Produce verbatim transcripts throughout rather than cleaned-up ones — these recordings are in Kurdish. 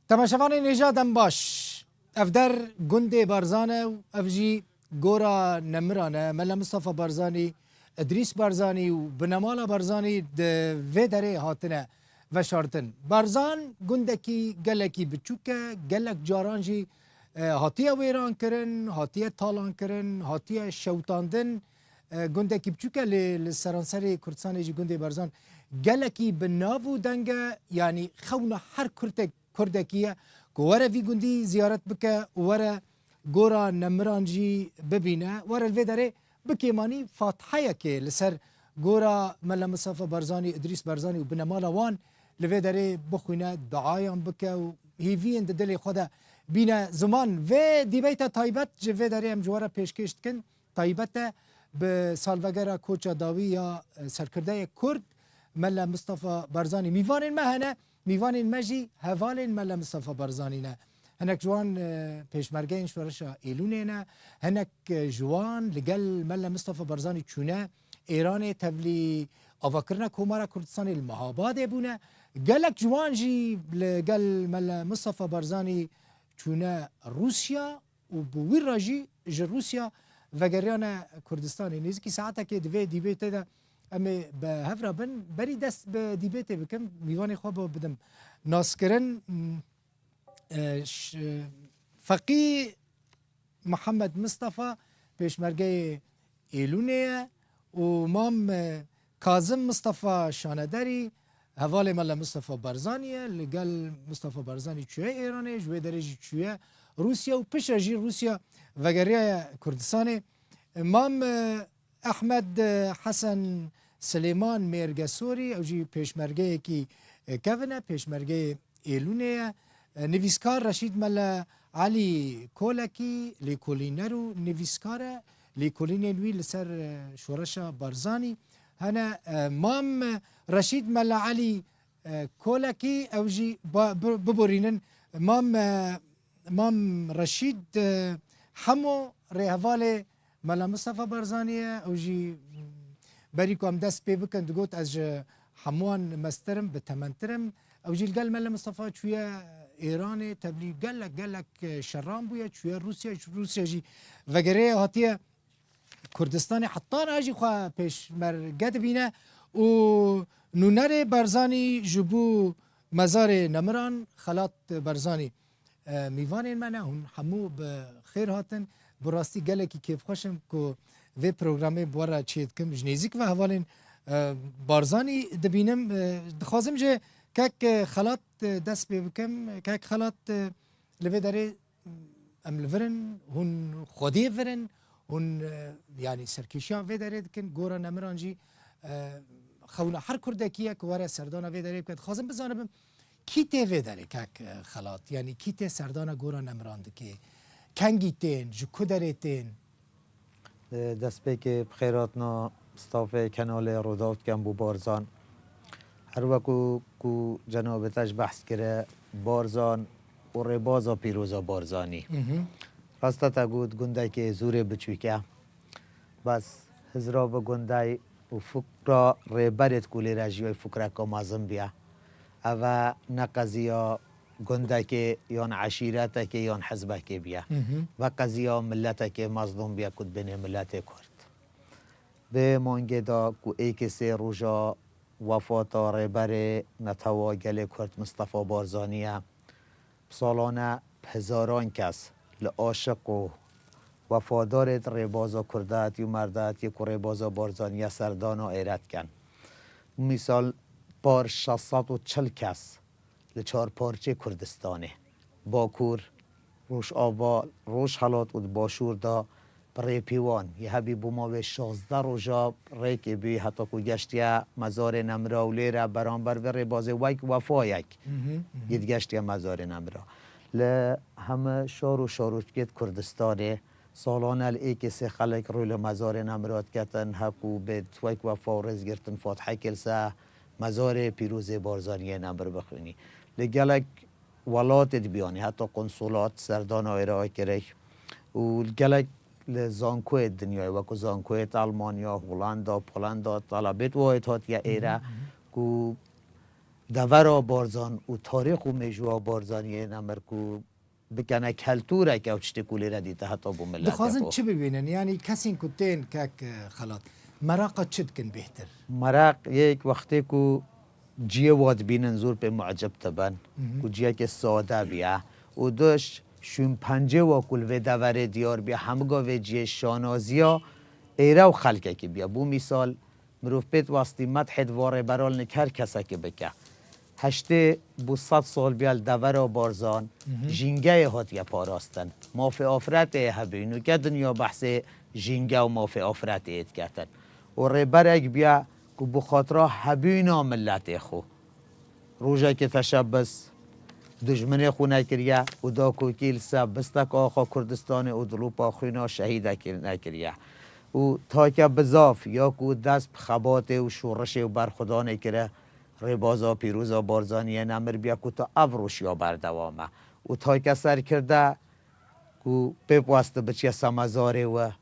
Temaşevanên hêja dem baş. Ev der gundê Barzan e û ev jî gora nemiran e. Mela Mistefa Barzanî, Idrîs Barzanî û binemala Barzanî di vê derê hatine veşartin. Barzan gundekî gelekî biçûk e, gelek caran jî, e, hatiye wêran kirin, hatiye talan kirin, hatiye şewtandin. E, gundekî biçûk e, lê li seranserê Kurdistanê jî gundê Barzan gelekî bi nav û deng e, yanî xewna her Kurdek, Kurdekî ye ku were vî gundî ziyaret bike û were gora nemiran jî bibîne. Were li vê derê bi kêmanî fatiheyekê li ser gora Mela Mistefa Barzanî, Idrîs Barzanî û binemala wan li vê derê bixwîne, duayan bike û hêviyên di dilê xwe de bîne ziman. Vê dîbeyta taybet ji vê derê em ji we re pêşkêş dikin. Taybet e bi salvegera koça dawî ya, e, serkirdeyê Kurd Mela Mistefa Barzanî. Mîvanên me hene, mîvanên me jî hevalên Mela Mistefa Barzanî ne. Hinek ji wan, e, pêşmergeyên Şoreşa Êlûnê ne, hinek, e, ji wan li gel Mela Mistefa Barzanî çûne Êranê, tevlî avakirina Komara Kurdistanê li Mehabadê bûne. Gelek ji wan jî li gel Mela Mistefa Barzanî çûne Rûsya û bi wî re jî ji Rûsya vegeriyane Kurdistanê. Nêzîkî saetekê di vê dîbêtê de em ê bi hev re bin. Berî dest bi dîbêtê bikim, mîvanê xwe bi bidim naskirin. E, ş-, Feqî Mihemed Mistefa, pêşmergeyê Êlûnê ye û Mam, e, Kazim Mistefa Şanederî, hevalê Mela Mistefa Barzanî ye. Li gel Mistefa Barzanî çûye Êranê, ji wê derê jî çûye Rûsya û piştre jî Rûsya vegeriyaye Kurdistanê. Mam, e, Ehmed, e, Hesen Silêman Mêrgesorî, ew jî pêşmergeyekî, e, kevin e, pêşmergeyê Êlûnê ye. E, nivîskar Reşîd Mele Elî Kolekî, lêkolîner û nivîskar e. Lêkolînên wî li ser, e, şoreşa Barzanî hene. E, Mam Reşîd Mele Elî, e, Kolekî, ew jî ba-, bi-, biborînin. Mam, e, Mam Reşîd, e, Hemo rêhevalê Mela Mistefa Barzanî ye. Ew jî, berî ku em dest pê bikin, digot, ez ji hemûyan mestir im, bi tementir im. Ew jî li gel Mela Mistefa çûye Êranê, tevlî gelek, gelek, e, şeran bûye, çûye Rûsya, ji Rûsya jî vegereye hatiye Kurdistanê, heta niha jî xwe pêşmerge dibîne û nûnerê Barzanî ji bo mezarê nemiran Xelat Barzanî, e, mîvanên me ne, hûn hemû bi xêr hatin. Bi rastî gelekî kêfxweş im ku vê programê bi we re çêdikim. Ji nêzîk ve hevalên, e, Barzanî dibînim. E, dixwazim ji kek, e, Xelat, e, dest pê bikim. Kek Xelat, e, li vê derê em li vir in, hûn xwediyê vir in, hûn, e, yanî serkêşiya vê derê dikin, gora nemiran jî, e, xewna her Kurdekî ye ku were serdana vê derê bike. Dixwazim bizanibim, kî tê vê derê, kek, e, Xelat? Yanî kî tê serdana gora nemiran dike? Kengî tên, ji ku derê tên? Destpêkê bi xêr hatina stafê kenalê Rûdaw dikem bo Barzan. Her weku ku cenabê te ji behs kire, Barzan û rêbaza pîroza Barzanî. Mhm. Rast e te got gundekê zûrê biçûk e. Bes hizra bi gundey û fikra rêberê ku lê re jiyaye fikreka mezin bûye. Ev e ne qeziya gundekê yan eşîretekê yan hizbekê bûye. Mhm. Ve qeziya miletekê mezlûm bûye ku dibêne miletê Kurd. Vê mangê de ku êkê sê roja wefata rêberê netewa gelê Kurd Mistefa Barzanî ye, bi salane bi hezaran kes li aşiq û wefadarê di rêbaza Kurdatî û Merdatiyê ku rêbaza Barzanî ye serdana êre dikin. Mîsal par şeş sed û çil kes li çar parçeyê Kurdistanê, Bakur, Rojava, Rojhelat û di Başûr de bi rêpîwan yê hebî bo mavê şazdeh roja rêkê bî heta ku geştiye mezarê Nemira û lê re beramber vê rêbazê wek wefayek Mhm, mhm. yê digeştiye mezarê Nemira. Li heme şar û şarocikê di Kurdistanê salane li êkê sê xelek rû li mezarê Nemira diketin, heku bê wek wefa û rêzgirtin fatihekê li ser mezarê pîrozê Barzaniyê Nemir bixwînî. Li gelek welatê dibiyanî, heta konsulat serdana wê re kirek û gelek li zankoyê dinyayê, wekû zankoyê Almanya, Holanda, Polanda, talabêt wayê hatiye êre Mhm, mhm. ku devera Barzan û tarîx û mêjûya Barzaniyê nemir ku bikene keltûrek ew tiştê ku lêre dîte heta bû milletê Dixwazin xwe. Çi bibînin? Yanî kesên ku tên kek, e, Xelat, meraqa çi dikin bêhtir? Meraq yek wextê ku ciyê wa dibînin zor pê mucib dibin, Mhm. ku ciyekê sade biye û duş şûn pencê wa ku li vê deverê diyar biye, hemû gavê ciyê şanaziya êre û xelkekî biye. Bo mîsal, mirov pê diwestî medhê di va rêberan li her kesekî bike. Heştê bo sed sal biya li devera Barzan Mhm. jîngeyê hatiye parastin. Mafê afretê hebûn û ke dinya behsê jînge û mafê afretê yê diketin. Û rêberek biya ku bi xatira hebûna milletê xwe rojekê teşebbis dijminê xwe nekiriye û da kokî li ser bistek axa Kurdistanê û dilopa xwîna şehîdekî nekiriye. Û take bizaf ya ku dest bi xebatê û şorişê û berxwedanê kire, rêbaza pîroza Barzaniyê nemir biya ku ta ev roj ya berdewam e. Û take serkirde ku pê weste biçiye ser mezarê we,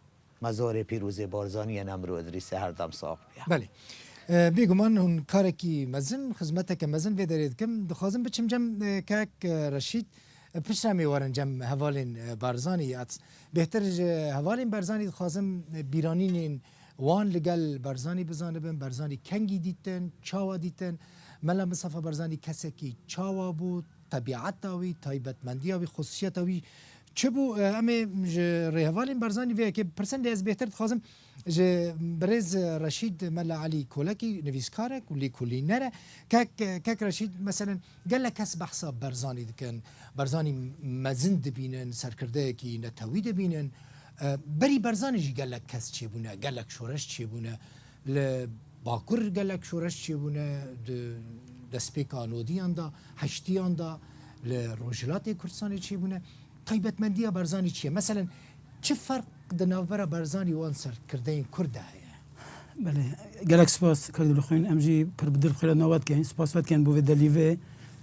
mezarê pîrozê Barzaniyê nemir û Idrîsê her dem sax biya. Belê. E, bêguman hûn karekî mezin, xizmeteke mezin vê derê dikin. Dixwazim biçim cem, e, kek, e, Reşîd, e, piştre em ê werin cem hevalên, e, Barzanî. At, bêhtir ji hevalên Barzanî dixwazim, e, bîranînên wan li gel Barzanî bizanibin, Barzanî kengî dîtin, çawa dîtin, Mela Mistefa Barzanî kesekî çawa bû, tebîeta wî, taybetmendiya wî, xusûsiyeta wî çi bû? E, em ê ji rêhevalên Barzanî vê yekê bipirsin, lê ez bêhtir dixwazim ji birêz Reşîd Mela Elî Kolekî, nivîskarek û lêkolîner e. Kek, kek Reşîd, meselen, gelek kes behsa Barzanî dikin, Barzanî mezin dibînin, serkirdeyekî netewî dibînin. E, berî Barzanî jî gelek kes çêbûne, gelek şoreş çêbûne. Li Bakur gelek şoreş çêbûne, di destpêka nodiyan de, heştiyan de, li Rojhilatê Kurdistanê çêbûne. Taybetmendiya Barzanî çi ye? Meselen, çi ferq di navbera Barzanî û wan serkirdeyên Kurd de heye? Belê, gelek spas kak Dilxwîn. Em jî pir bi dil xwe re nava dikeyin. Spas ve dikeyin bo vê delîvê.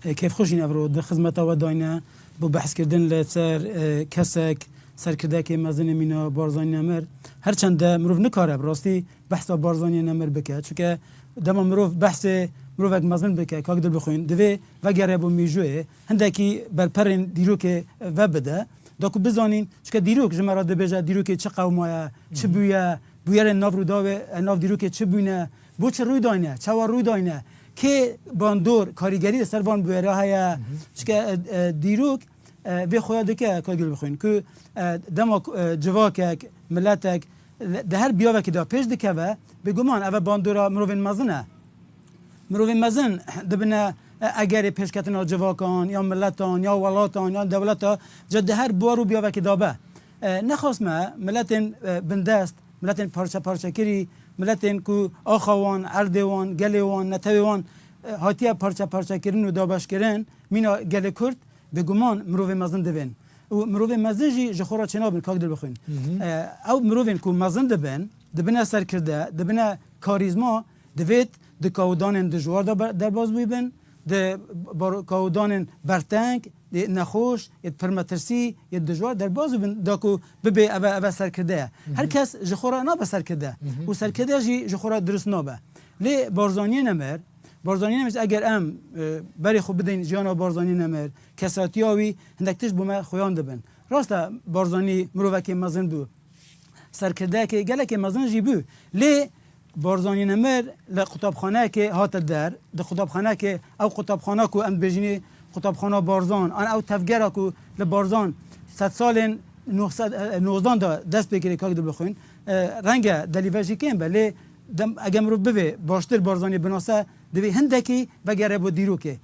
E, kêfxweş in evro di xizmeta we dayne bo behskirdin li ser, e, kesek, serkirdekê mezin ê mîna Barzanî Nemir. Her çend de mirov nikare bi rastî behsa Barzaniyê Nemir bike. Çunke dema mirov behsê mirovek mezin bike, kak Dilbixwîn, divê vegere bo mêjûyê, hindekî berperên dîrokê vebide. Da ku bizanîn, çunke dîrok ji me re dibêje dîrokê çi qewma ye, çi bûye, bûyerên nav rûdawê, e, nav dîrokê çi bûne, bo çi rû dayne, çawa rû dayne, kê bandor, karîgerî li ser van bûyera heye. Çunke, e, e, dîrok, e, vê xuya dike, kak Dilbixwîn, ku, e, dema, e, civakek, miletek, di her biyavekî de pêş dikeve, bêguman ev e bandora mirovên mezin e. Mirovên mezin dibine, e, egerê pêşketina civakan, ya miletan, ya welatan, ya dewleta, ca di her biwar û biyavekî de be. E, nexwast me miletên, e, bindest, miletên parçe parçekirî, miletên ku axa wan, erdê wan, gelê wan, netewê wan, e, hatiye parçe parçekirin û dabeşkirin, mîna gelê Kurd, bêguman mirovê mezin divên. Û mirovên mezin jî ji xwe re çênabin, kak Dilbixwîn. E, ew mirovên ku mezin dibin, dibine serkirde, dibine karîzma, divêt di kawdanên dijwar de ber-, derbaz bûbin, di bar-, kawdanên berteng, yê nexweş, yê pirmetirsî, yê dijwar derbaz bûbin, da ku bibê eve, eve serkirde ye. Her kes ji xwe re nabe serkirde. Û serkirde jî ji xwe re dirust nabe. Lê Barzaniyê Nemir, Barzanî Nemir, eger em, e, berê xwe bidin jiyana Barzanî Nemir, kesatiya wî, hindek tişt bo me xuyan dibin. Rast e, Barzanî mirovekê mezin bû. Serkirdeyekê gelekê mezin jî bû. Lê Barzanî Nemir li qutabxaneyekê hate der. Di qutabxaneyekê, ew qutabxana ku em dibêjinê qutabxana Barzan, an ew tevgera ku li Barzan sedsalên neh sed, e, nozdan de dest pê kirî, kak Dilbixwîn, e, renge delîve jî kêm be. Lê dem, eger mirov bivê baştir Barzanî binase, divê hindekî vegere bo dîrokê. E,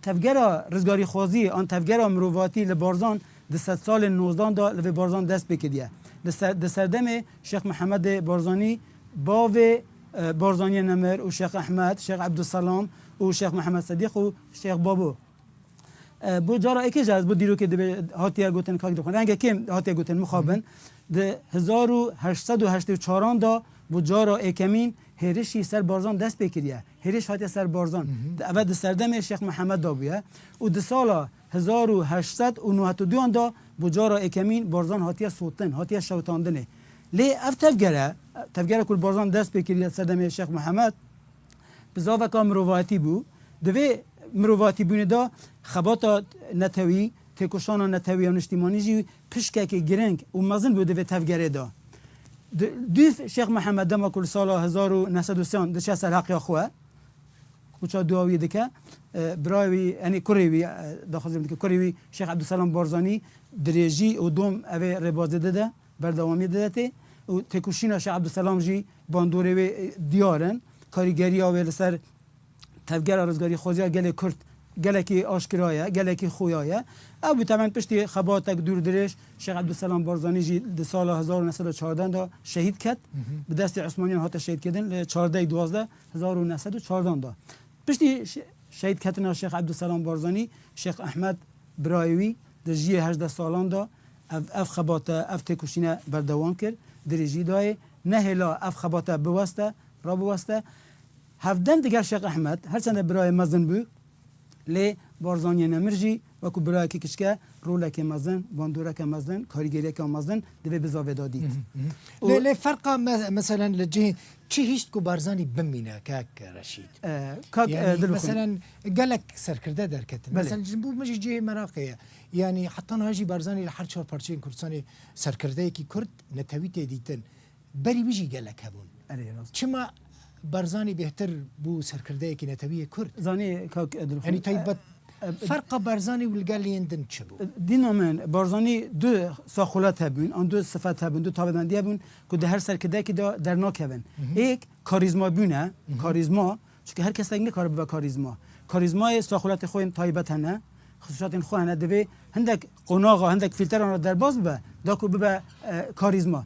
tevgera rizgarîxwazî an tevgera mirovatî li Barzan di sedsalên nozdan de li vê Barzan dest pê kiriye. Di ser, di serdemê Şêx Mihemedê Barzanî, bavê, e, Barzaniyê Nemir û Şêx Ehmed, Şêx Ebdulselam û Şêx Mihemed Sedîq û Şêx Babo. E, bo cara êkê jî ez bo dîrokê dibê hatiye gotin, kak Dilxwîn. Renge kêm hatiye gotin, mixabin. Di hezar û heşt sed û heştê û çaran de bo cara êkemîn hêrişî ser Barzan dest pê kiriye. Hêriş hatiye ser Barzan. Di, eve di serdemê Şêx Mihemed de bûye. Û di sala hezar û heşt sed û newed û duyan de bo cara êkemîn Barzan hatiye sotin, hatiye şewitandinê. Lê ev tevgere, tevgere ku li Barzan dest pê kiriye serdemê Şêx Mihemed, bi zaveka mirovayetî bû. Di vê mirovatîbûnê de xebata netewî, têkoşana netewî ya niştîmanî jî pişkekê giring û mezin bû di vê tevgerê de. Di, dûv Şêx Mihemed dema ku li sala hezar û neh sed û sê diçe ser heqiya xwe, koça dua wî dike, e, birayê wî, yanî kurê wî, e, daxwazim dike, kurê wî Şêx Ebdulselam Barzanî dirêjî û dom evê rêbazê dide, berdewamî dide tê û têkoşîna Şêx Ebdulselam jî bandorê wê, e, diyar in. Karîgeriya wê li ser tevgera rizgarîxwaziya gelê Kurd gelekî aşkira ye, gelekî xuya ye. Ew bû temen piştî xebatek dûr dirêj Şêx Ebdulselam Barzanî jî di sala hezar û neh sed û çardeh de şehîd ket. Bi destê Osmaniyan hate şehîdkirin li çardeh duwazdeh hezar û neh sed û çardeh de. Piştî şe-, şehîdketina Şêx Ebdulselam Barzanî, Şêx Ehmed birayê wî di jiyê hejdeh salan de ev, ev xebate, ev têkoşîne berdewam kir, dirêjî dayê. Nehêla ev xebate biweste, rabiweste. Hevdem digel Şêx Ehmed, her çende birayê mezin bû, lê Barzaniyê Nemir jî wekû birayekî kiçike rolekê mezin, bandoreke mezin, karîgeriyeke mezin di vê bizavê de dît. Hı hı, hı hı. Û Lê, lê ferqa me-, meselen li cihê çi hişt ku Barzanî bimîne, kak Reşîd? E, kak, e, Yani, Dilxwîn. Meselen gelek serkirde derketin. Belê. Meselen ji bo min jî cihê meraqê ye. Yani heta niha jî Barzanî li her çar parçeyên Kurdistanê serkirdeyekî Kurd netewî tê dîtin. Berî wî jî gelek hebûn. Erê, rast. Çima Barzanî bêhtir bû serkirdeyekî netewî yê Kurd? Zanî, kak, e, Dilxwîn. Yanî taybet, E, e, ferqa Barzanî û li gel yên din çi bû? Dîna min, Barzanî du saxulat hebûn, an du sifet hebûn, du taybetmendî hebûn ku di her serkirdeyekî de dernakevin. Hı hı. Êk karîzma bûne, Hı hı. karîzma, çunke her kesek nikare bibe karîzma. Karîzmayê saxulatê xwe yên taybet hene, xisûsiyatên xwe hene, divê hindek qonaxa, hindek fîlteran re derbas bibe, da ku bibe, e, karîzma.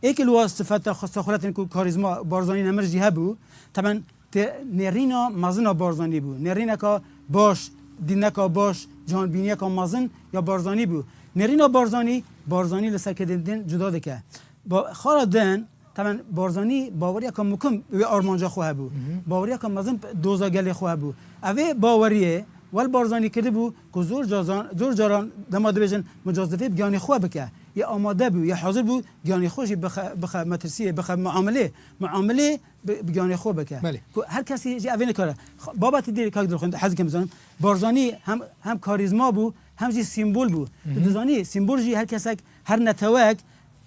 Êk li wa sifeta xwe, saxulatên ku karîzma Barzanî Nemir jî hebû, teben tê nêrîna mezin a Barzanî bû. Nêrîneka baş, dîneka baş, cihanbîniyeka mezin ya Barzanî bû. Nêrîna Barzanî, Barzanî li serkirên din cuda dike. Ba-, xala din, teben Barzanî baweriyeka mukim wê armanca xwe hebû. Hı hı. Baweriyeka mezin doza gelê xwe hebû. Ev ê baweriyê wel Barzanî kiribû ku zor cazan-, zor caran dema dibêjin mucazifê bi giyanê xwe bike. Yê amade bû, yê hazir bû giyanê xwe jî bixe, bixe metirsiyê, bixe muamelê. Muamelê bi, bi giyanê xwe bike. Belê. Ku her kesî jî evê nikare. Xwe-, babetê dîrê kak Dilxwîn, hez dikim bizanim. Barzanî hem, hem karîzma bû, hem jî sîmbol bû. Hı hı. Tu dizanî, sîmbol jî her kesek, her netewek,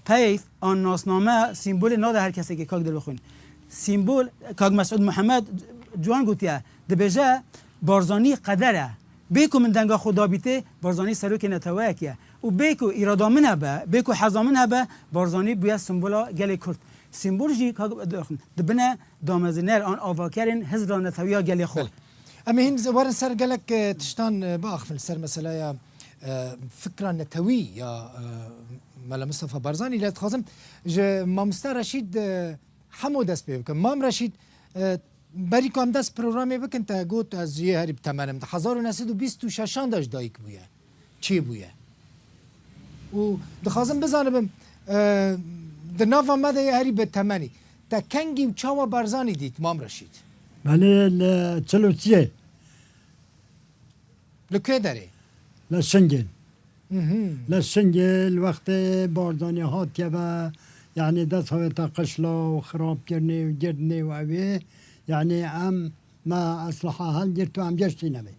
peyv an nasname sîmbolê nade her kesekê, kak Dilxwîn. Sîmbol, kak Mesûd Mihemed ciwan gotiye, dibêje, Barzanî qeder e. Bê ku min denga xwe dabîtê, Barzanî serokê neteweyek ye. Û bê ku îrada min hebe, bê ku heza min hebe, Barzanî bûye simbola gelê Kurd. Sîmbol jî ka dibine damezîner an avakerên hizra netewiya gelê xwe. Belê. Em ê hîn werin ser gelek, e, tiştan, e, biaxivin li ser meseleya, e, fikra netewî ya, e, Mela Mistefa Barzanî. Lê dixwazim ji Mamoste Reşîd, e, Hemo dest pê bikim. Mam Reşîd, e, berî ku em dest programê bikin, te got ez yê herî bi temen im. Di hezar û neh sed û bîst û şeşan de ji dayik bûye, çêbûye. Û dixwazim bizanibim, e, di nava me de yê herî bi temenî. Te kengî û çawa Barzanî dît, Mam Reşîd? Belê, li çil û siyê. Li kê derê? Li Şingê. Mhm. Li Şingê li wextê Barzanî hatiye ve, yanî dest xwe te qişla û xirabkirinê û girdinê û ew ê, yanî em me esliha hilgirt û em geştîne vê.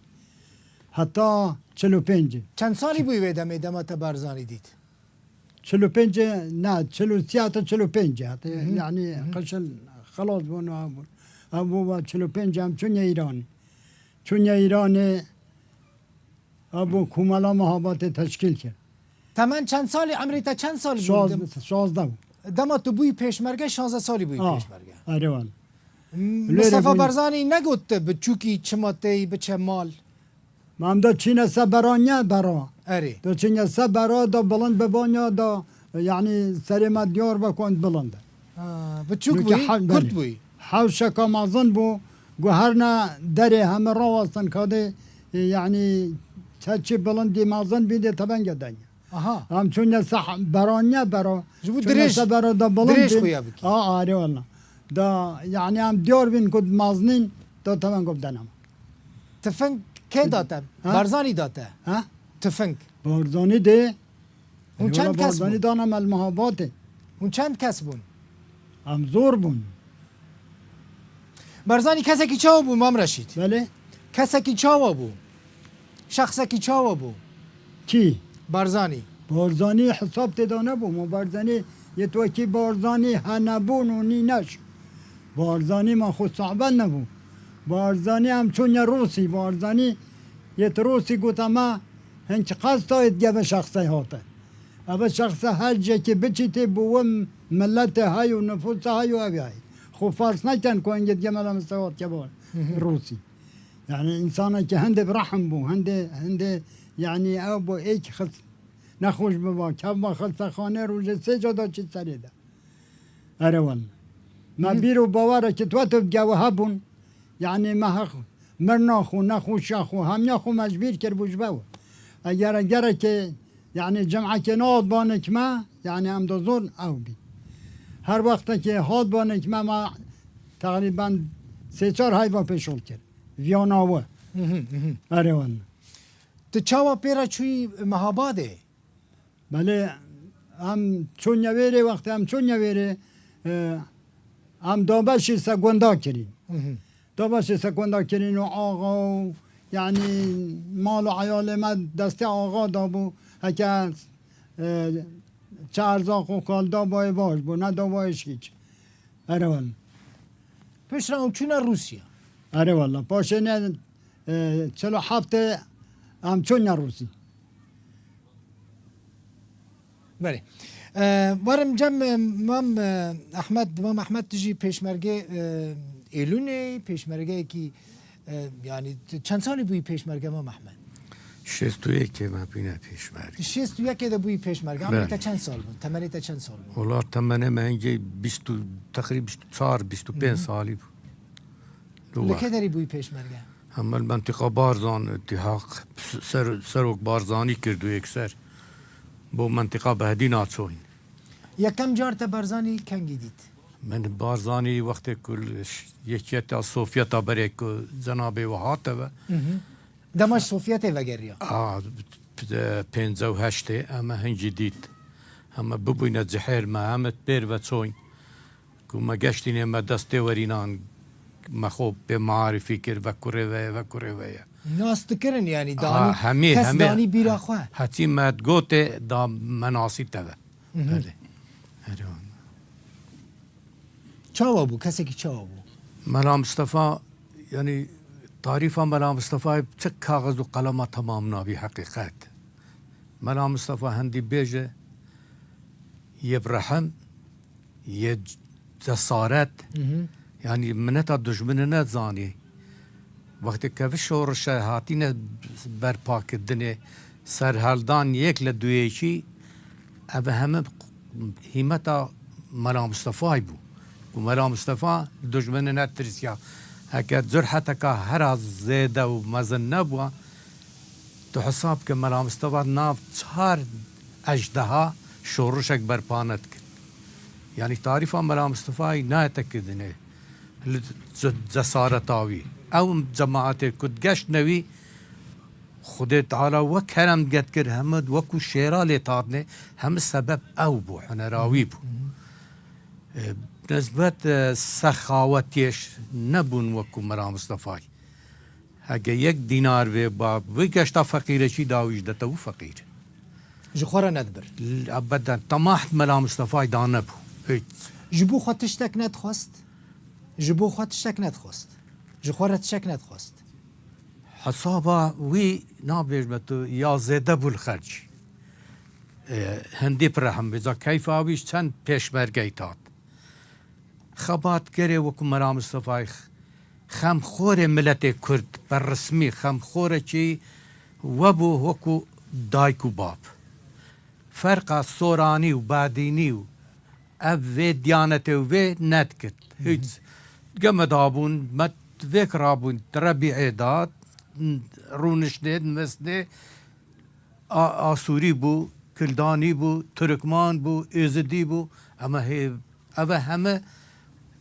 Heta çil û pêncî. Çend salî bûyî wê demê, dema te Barzanî dît? Çil û pêncî, ne, çil û sê heta çil û pêncî heta, Mhm. yanî Mhm. qişin xelas bûn û ew bûn. Ew bû ve çil û pêncî em çûne Îranê. Çûne Îranê, ew bû Komela Mehabatê teşkîl kir. Temen çend salî, emrê te çend salî bû? Şaz-, şazdeh bû. Dema tu bûyî pêşmerge, şazdeh salî bûyî Ah, pêşmerge. Erê wele. M-, Lê Mistefa bûn- Barzanî negot te biçûkî çima têyî biçe mal? Em de çîne se bera, niye bera. Erê. De çîne se bera da bilind bibanya da, yanî serê me diyar be ku bilind e. Ha, biçûk Çünkü bûyî, he-, kurt belê. bûyî. Hewşeka mezin bû, ku her ne derê heme rawestin kadê, e, yanî çeçî bilindî mezin bî de tevenge denya. Aha. Em çûne se beraniye bera. Ji bo Çûne dirêj, se bera da bilind dirêj bî. xuya bikî. A, arê wala. Da, yanî em diyar bîn ku meznîn, da teven ku bidene me. Tifing kê da te? Ha? Barzanî da te. Ha? Tifing. Barzanî dê. Hûn Ê, çend wala kes Barzanî bûn? dana me li Mehabatê. Hûn çend kes bûn? Em zor bûn. Barzanî kesekî çawa bû, Mam Reşîd? Belê. Kesekî çawa bû? Şexsekî çawa bû? Kî? Barzanî. Barzanî hesab tê de nebû. Ma Barzanî yê tu wekî Barzanî henebûn û nîneş. Barzanî ma xwe sabe nebû. Barzanî em çûne Rûsî. Barzanî yê tu Rûsî gote me hin çiqas tayê digeve şexsey hate. Eve şexse her cekê biçîtê bo we miletê hay û nifûsa hay û ev hay. Xwe fers neken ku hingê digeme de mistewa dikeve Rûsî. Yani însanekî hindê bi rehm bû, hindê, hindê yani ew bû êk xist nexweş biba, kevba xistexanê rojê sê ca da çî serê de. Erewal. Me bîr û bawerekî tuwe tu bige we hebûn. Yani me heq mirna xwe, nexweşiya xwe, hemiya xwe me ji bîr kir bû ji be we. Eger gerekê yani cemekê nehat banik me, yani em de zor ew bî. Her wextekê hat banik me, me teqrîben sê çar heyva pêşol kir. Viyana we. Erê wan. Tu çawa pê re çûyî Mehabadê? Belê, em çûn newêrê, wextê em çûn newêrê, e, em dabeşî sekunda kirîn. Dabeşî sekunda kirîn û axa û, yanî mal û eyalê me destê axa dabû. Heke, e, çi erzaq û kal dabayê baş bû, ne dabayê şîç. Erewal. Piştre ew çûne Rûsya. Erewala. Paşê ne, e, çil û heftê em çûne Rûsî. Belê. E, werim cem, e, Mam, e, Ehmed, Mam Ehmed tu jî pêşmergê, e, Êlûnê, pêşmergeyekî, e, yanî tu çend salî bûyî pêşmerge Mam Ehmed? Şêst û yekê me bûne pêşmerge. Tu şêst û yekê de bûyî pêşmerge. Amê te çend sal bû? Temenê te çend sal bû? Wala temenê me hingê bîst û, teqrîb bîst û çar, bîst û pênc salî bû. Li ke derî bûyî pêşmerge? Hema li mentiqa Barzan, Tihaq, ser, serok Barzanî kirdo yekser. Bo mentiqa Behdîna çoyîn. Yekem car te Barzanî kengî dît? Min Barzanî wextê ku li ş-, Yekiyeta Sovyeta berê ku cenabê we hate ve. Dema ji Sovyetê vegeriya? A, pêncî û heştê em e hingî dît. Em e bibûyne cihêr me, em e pêr ve çoyn. Ku me geştînê me dest têwerînan, me xwe pê maarifî kir, ve kurê ve ye, ve kurê ve ye. Nas dikirin yanî, danî, hemî, kes hemî, danî bîra xwe. Hetî me gotê da me nasî te ve. Erê. Erê wan. Çawa bû? Kesekî çawa bû? Mela Mistefa, yanî tarîfa Mela Mistefayê çi kaxiz û qelema temam nabî heqîqet. Mela Mistefa hindî bêje, yê bi rehim, yê cesaret, yanî mineta dijminê nezanî. Wextê ke vî şorişe hatîne berpakirdinê, serheldan yek li duyêkî, ev heme hîmeta Mela Mistefayê bû. Û Mela Mistefa li dijminê netirsiya. Heke curheteka hera zêde û mezin nebûa, tu hesab ke Mela Mistefa nav çar ejdeha şorişek berpa nedikir. Yanî tarîfa Mela Mistefayê nayete kirdinê. Li ce-, cesareta wî. Ew cemaetê ku digeştine wî, Xwedê Teala wek kerem get kir, heme wekû şêra lê tatnê, heme sebeb ew bû, hunera wî bû. E, nisbet, e, sexawetiyê ş-, nebûn wekû Mela Mistefayê. Heke yek dînar vê ba, vê geşta feqîrekî da wî ji dete wî feqîr. Ji xwe re nedibir. L-, ebeden, temah Mela Mistefayê da nebû. Hiç. Ji bo xwe tiştek nedixwest. Ji bo xwe tiştek nedixwest. Ji xwe re tiştek nedixwest. Hesaba wî nabêjme tu ya zêde bû li xercî. E, hindî pirehim bê. Ca keyfa wî ji çend pêşmergeyî tat. Xebatkerê wekû Mela Mistefayê x-, xemxorê miletê Kurd, bi resmî xemxorekî we bû wekû dayik û bab. Ferqa soranî û badînî û ev vê diyanetê û vê nedikit. Hiç. Geme dabûn, me vêk rabûn, rebîê da, rûniştê, nivistê, A-, Asûrî bû, Kildanî bû, Tirikman bû, Êzidî bû. Eme hê, eve heme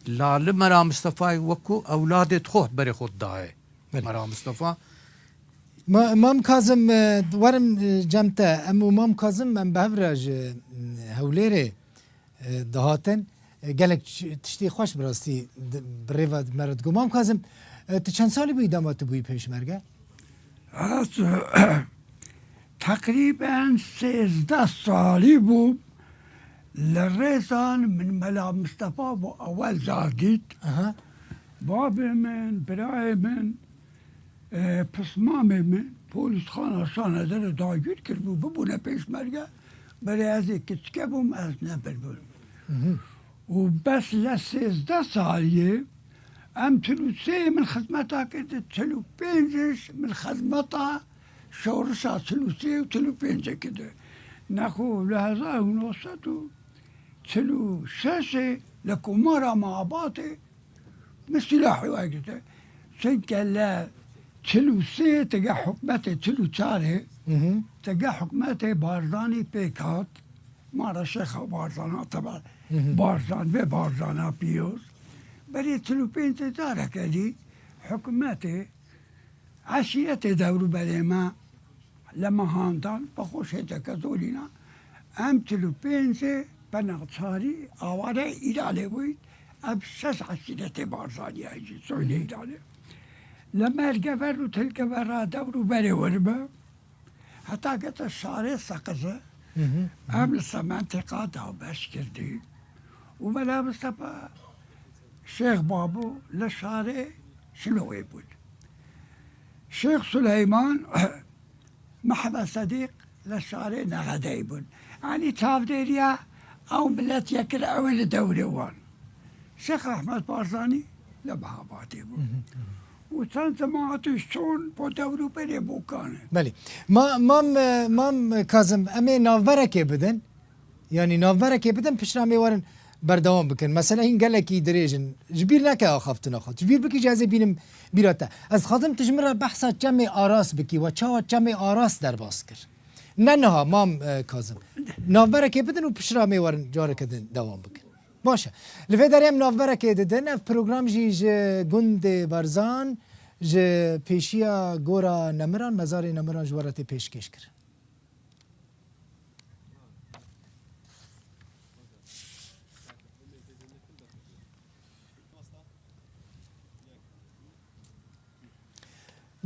la li Mela Mistefayê wekû ewladê xwe berê xwe didayê. Belê. Mela Mistefa. Ma-, Mam Kazim, e, werim, e, cem te. Em û Mam Kazim em bi hev re ji, e, Hewlêrê e, dihatin. E, gelek ç-, tiştê xweş bi rastî di, bi rê ve me re digot. Mam Kazim, E, tu çend salî bûyî dema tu bûyî pêşmerge? Ez teqrîben sêzdeh salî bûm. Li Rêzan min Mela Mistefa bû ewel car dît. Aha. Babê min, birayê min, e, pismamê min polîsxana Şanedere dagir kiribû, bibûne pêşmerge. Berê ez ê kiçike bûm, ez nebir bûm. Mhm. Û bes le sêzdeh saliyê em çil û sê min xizmeta kir, di çil û pênc min xizmeta şorişa çil û sê û çil û pêncê kir. Nexwe li hezar û neh sed û çil û şeşê li Komara Mabatê min sîlahê wergirte. Çunke li çil û sê tige hikûmetê çil û çarê, Mhm. tige hikûmetê Barzanî pêk hat. Mala Şêxa Barzana, teba Hı hı. Barzan, vê Barzana pîroz. Berê çil û pênc careke dî hikûmetê, eşîretê dewrûberê me li me handan, bi xwe şêteke zorîna. Em çil û pêncê penaçarî aware Îranê bûyn. Em şeş eşîretê Barzanî ye jî, soyê Hı hı. Îranê. Li me li gever û til gevera dewrûberê wir be. Heta gete şarê Seqize, Hı hı. em li Sementîqa dabeş kirdî. Û Mela Mistefa Şêx Babû li şarê Şilowê bûn. Şêx Suleyman, Mehmed Sedîq li şarê Nexedeyê bûn. Yanî çavdêriya ew milet yekir ew ê li dewrê wan. Şêx Ehmed Barzanî li Mehabadê bû. Hı hı, hı hı. Û çend cemaetî şon bo dewrûberê Bokanê. Belê. Ma-, Mam, e, Mam Kazim, em ê navberekê bidin. Yanî navberekê bidin, piştre em ê werin berdewam bikin. Mesela hîn gelekî dirêj in. Ji bîr neke axaftina xwe. Ji bîr bikî jî ez ê bînim bîra te. Ez dixwazim tu ji min re behsa Çemê Aras bikî. We çawa Çemê Aras derbas kir? Ne niha, Mam, e, Kazim. Navberekê bidin û piştre em ê werin careke din dewam bikin. Baş e. Li vê derê em navberekê didin. Ev program jî ji gundê Berzan, ji pêşiya Gora Nemiran, Mezarê Nemiran ji we re tê pêşkêş kirin.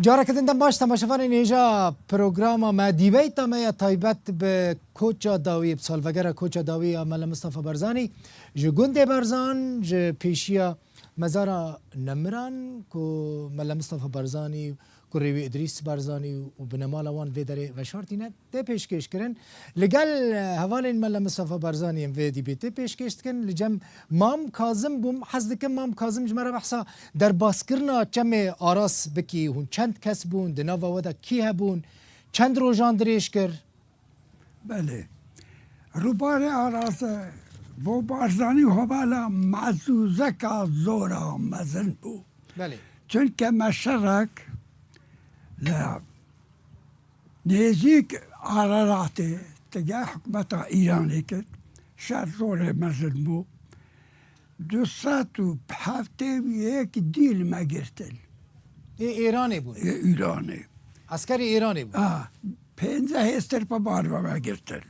Careke din dem baş temaşevanên hêja programa me, dîbeyta me ya taybet bi Koça Dawî, bi salvegera Koça Dawî ya Mele Mistefa Barzanî, ji gundê Berzan, ji pêşiya mezara Nemiran ku Mele Mistefa Barzanî, kurê wî Îdrîs Barzanî û binemala wan vê derê veşartîne, tê pêşkêş kirin. Li gel, e, hevalên me li Mistefa Barzanî em vê dîbê tê pêşkêş dikin. Li cem Mam Kazim bûm. Hez dikim Mam Kazim ji me re behsa derbaskirina Çemê Aras bikî. Hûn çend kes bûn? Di nava we de kî hebûn? Çend rojan dirêj kir? Belê. Rûbarê Araze bo Barzanî hevala mezûzeka zora mezin bû. Belê. Çunke me şerek li nêzîk Araratê tige hikûmeta Îranê kir. Şer zorê mezin bû. Du sed û heftê û yek dî li me girtin. Ê Îranê bûn? Ê Îranê. Eskerê Îranê bûn? A, pênce hêstir pe bar ve me girtin.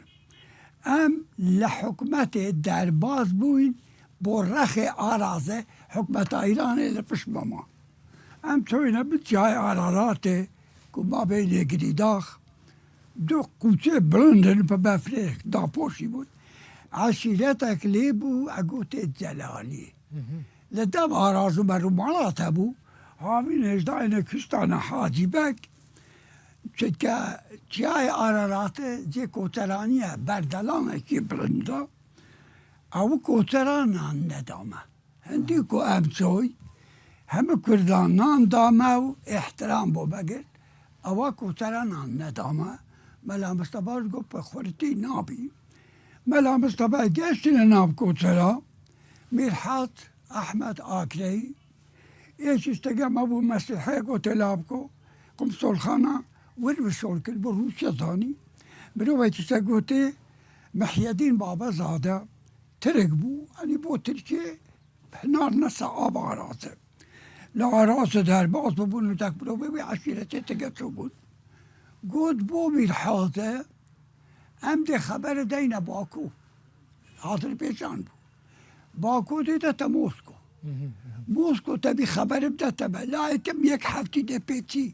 Em li hikûmetê derbas bûyn, bo rexê Araze hikûmeta Îranê li pişt me ma. Em çoyne bi çiyayê Araratê ku mabeyne Girîdax, du qûçê bilind in bi befrê dapoşî bûn. Eşîretek lê bû, e gotê Celalî. Hı hı. Li dem Araz û me rûmalat hebû, havîn hêjdayê ne kiştane Hacî Beg, çike çiyayê Araratê cê koçeranî ye, berdelanekî bilind e. Ew koçeran nan neda me. Hindî ku em çoy, hemî Kurdan nan da me û îhtiram bo me girt. Ewa koçeran nan neda me. Mela Mistefa ji got bi xurtî nabî. Mela Mistefa geştîne nav koçera. Mîrhat Ehmed Akreyî, ê şiştege me bû Mesîhê gotê Labko, qumsolxana wir bi şol kir, bi Rûsya zanî. Mirovekî se gotê Mihyedîn Babezade, Tirk bû, enî bo Tirkiyê hinar nese ava Araze. Li Araze derbas bûbûn û tek mirovê wê eşîretê tige çûbûn. Got bo Mîrhate, em dê xebere deyne Baku. Azerbaycan bû. Baku dê de te Mosko. Mosko te bî xeberim de te be. Layê kim yek heftî dê pêçî.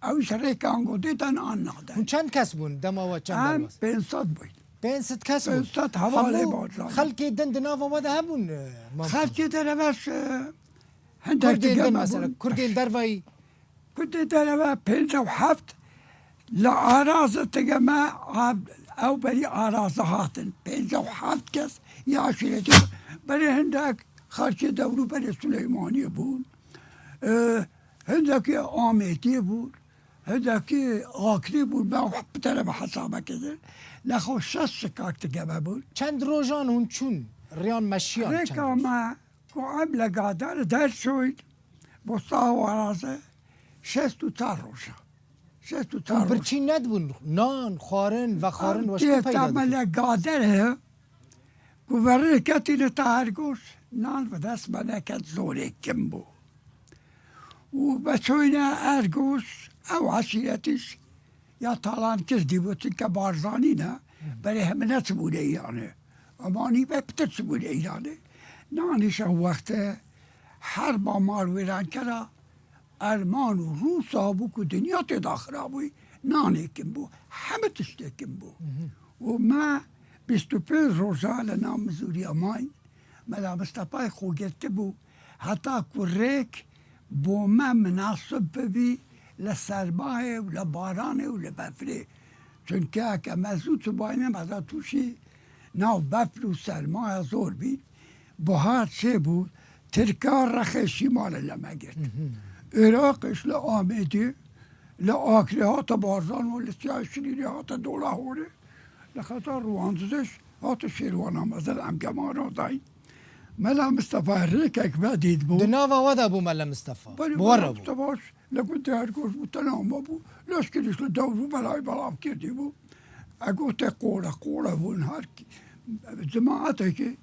Ew ji rêka angodê dan an nade. Hûn çend kes bûn dema we çend Em derbas? Pênc sed bûyn. Pênc sed kes bûn. Pênc sed hevalê Hemû Barzanî. Xelkê din di nava we de hebûn, e, Mam Kazim? Xelkê derevez, e, hindek Kurdên dige din me mesela, bûn. Kurdên dervayî Kurdê dereve pêncî û heft li Arazê dige me, a-, ew berî Arazê hatin. Pêncî û heft kes ya aşîretî. Berê hindek xelkê dewrû berê Silêmaniyê bûn. E, hindekî Amêdiyê bûn. Hindekî Akrê bûn. Me bi te re bi hesabekê de. Lexo şeş şikak dige me bûn. Çend rojan hûn çûn? Riyan meşiyan çend Rêka roj? me Ku em li Gader derçûyn, bo sawa raze şêst û çar roja. Şêst û çar Hûn roja. birçî nedibûn, nan, xwarin, vexwarin, Em we ji ku peyda têta me dikin? li Gader he, ku verê ketîne ta Ergoş, nan bi dest me neket, zorê kim bû. Û me çûyne Ergoş, ew eşîretîş ya talan kirdî bû, çunke Barzanî ne, berê hemine çibûne Îranê. Emanî be pitir çibûne Îranê. Nanîşa wexte herba malwêrankera Erman û Rûsa bû ku dinya tê daxira bûyî. Nanê kim bû, heme tiştê kim bû. Û me bîst û pênc roja li nav Mizûriya mayîn, Mela Mistefayê xwe girtibû, heta ku rêk bo me minasib bibî li sermayê û li baranê û li befrê. Çunke heke me zû çibayne, me da tûşî nav befr û sermaya zor bî. Buhar çêbû, Tirka rexê şîmalê li me girt. Iraqê ji li Amêdê, li Akrê hate Barzan û li Siyayê Şirînê hate Dolahorê. Li xeta Rwandiziş hate Şêrwana mezin em gemara dayîn. Mela Mistefa rêkek vedît bû. Di nava we de bû Mela Mistefa? Belê, Bi we Mela re bû? Mistefa li gundê Ergoş bû, tena me bû. Leşkerî ji li dewr û belayê belav kirdî bû. Ego te qore, qore bûn her ki-, cemaatekî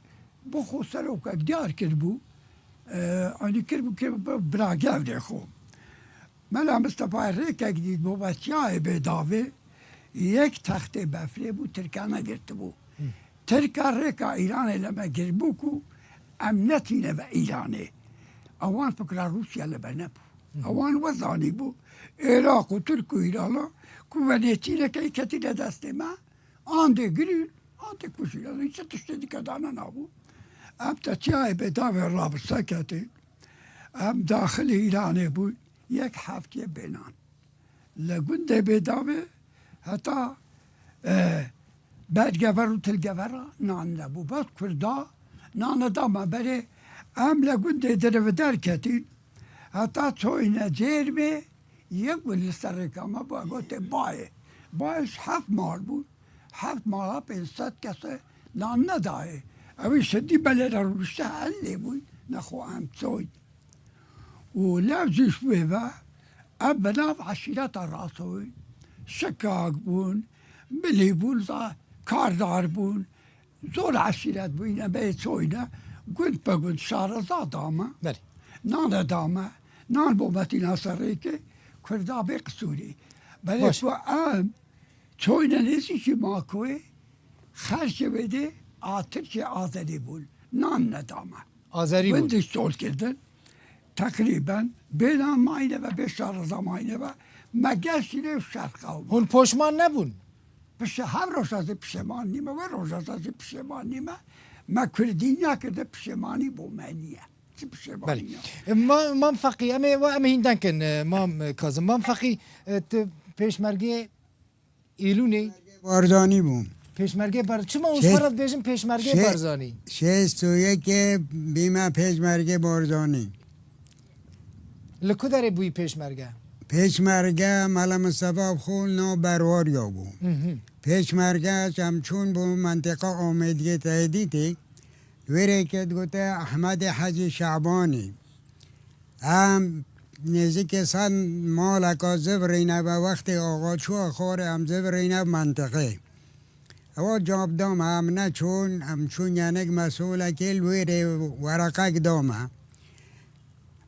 bo xwe serokek diyar kiribû. E, anî kiribû, kiribû bira gevdê xwe. Mela Mistefa rêkek dît bo vetiyayê bê davê, yek textê befrê bû, Tirka negirtibû. Tirka rêka Îranê li me girtibû ku em netîne ve Îranê. Ewan fikra Rûsya li me nebû. Ewan we zanîbû, Iraq û Tirk û Îrana ku ve nêtîneke ketîne destê me, an dê girîn, an dê kujîn. Ez çi tiştê dike dane nabû. Em tetiyayê bê davê rabise ketîn. Em daxilî Îranê bûn, yek heftiyê bênan. Li gundê bê davê heta, e, bergever û tilgevera nan nebû. Bes Kurda nane da me berê. Em li gundê dirivider ketîn. Heta çoyne Cêrmê, yek gund li ser rêka me bû, gotê Bayê. Bayê ji heft mal bûn. Heft mala pênc sed kese nan nedayê. Ew ê şedî belê re rûnişte el lê bûyn, nexwe em çoyn. Û lev jî ji wê ve ev bi nav eşîreta Rasoyî, şikak bûn, milî bûn, za-, kardar bûn, zor eşîret bûyne, bê çoyne, gund be gund şareza dame. Belê. Nane dame, nan bo metîna serrêkê, Kurda bê qisûrî. Belê Baş. ku em çoyne nêzîkî Makoyê, xerkê wê dê a Tirkê Azerî bûn. Nan nedame. Azerî bûn. Wendî sol kirdin. Teqrîben bê nan mayne ve, bê şareza mayne ve. Me geştî lê şerqa. Hûn poşman nebûn? Pişe-, her roja zî pişêman nîme, wê roja zî pişêman nîme. Me kurdî nekirde, pişêmanî bo me niye. Çi pişêmanî Belê. ya? E, ma-, Mam Feqî, em ê, wa em ê hîn denk in, e, Mam, e, Kazim. Mam Feqî, e, tu pêşmergê Îlûnê Barzanî bû. Pêşmergê Bar-, çima hûn Şêst-, ji xwe re dibêjin pêşmergê şê-, Barzanî? Şêst û yekê bîme pêşmergê Barzanî. Li ku derê bûyî pêşmerge? Pêşmerge Mela Mistefa bi xwe nav berwariya bû. Hı hı. Pêşmerge em çûn bo mentiqa Amêdiyê Tehdîtê. Wê rêkê digote Ehmedê Hecî Şabanî. Em nêzîkê sed maleka zivirîne ve wextê axa çûye xwarê em zivirîne mentiqê. Ewa cab da me, em neçûn, em çûn yenik mesûlekê li wê rê wereqek da me.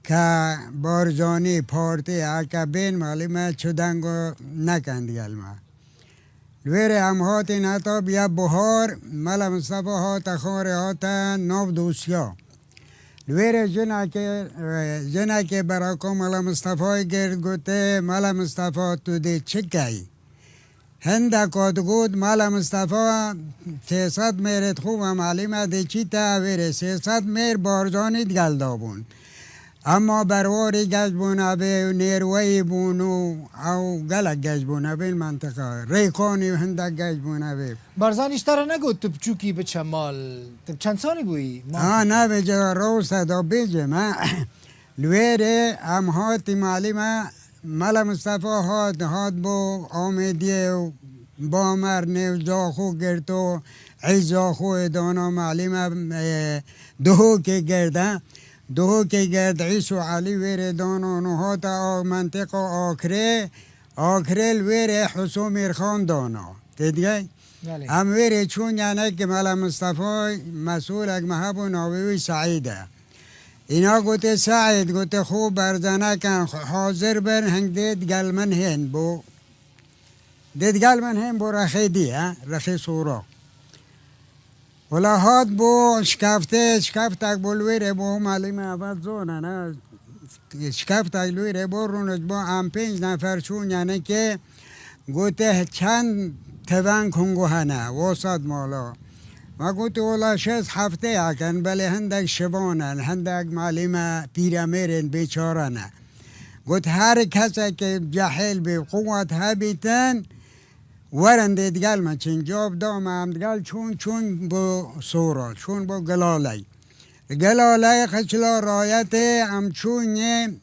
Ke Barzanî, partî, heke bên malî me çi dengo nekin digel me. Li wê rê em hatin heta biya buhar, Mela Mistefa hate xwarê hate nav dosya. Li wêrê jinekê, jinekê berako Mela Mistefayê girt, gotê, Mela Mistefa, tu dê çi key? Hindeka digot, Mela Mistefa, sê sed mêrê dixwe ve malî me dê çî te, wêrê sê sed mêr Barzanî digel dabûn. Ema berwarî geş bûn evê û nêrweyî bûn û ew gelek geş bûn evê li mentiqa. Rêkanî û hindek geş bûn evê. Barzanî ji te re negot tu biçûkî biçe mal? Tu çend salî bûyî? Mal Ha, navê cera rawse da bêjim, ha. Li wêrê em hatî malî me, Mela Mistefa hat, hat bo Amêdiyê û Bamernê û Caxo girto, Î Caxoyê dana malî me, e, Duhokê girde. Duhokê gird Îso Elî wêrê dana û hata a mentiqa Akrê, Akrê li wêrê Husû Mîrxan dana. Tê digey? Belê. Em wêrê çûn, yanekî Mela Mistefay, mesûlek me hebû, navê wî Seîd e. Îna gotê, Seîd, gotê, xwe berze neken, xwe hazir bin, hing dê digel min hên bo. Dê digel min hên bo rexê dî, he, rexê sora. Wela hat bo şikeftê, şikeftek bo li wêrê bo, malî me eve zone ne. Şikeftek li wêrê bo, rûnê ji bo em pênc nefer çûn, yanekê gotê, çend tevenk hungu hene, wosat mala. Me gotê, wela şêst heftê yakin, belê hindek şivan in, hindek malî me pîremêrên bêçare ne. Got, her kesekê cehêl bê, quwet hebîtin, werin dê digel me çin. Cewab da me, em digel çûn, çûn bo sora, çûn bo Gilaley. Gilaley qeçila rayetê em çûn yê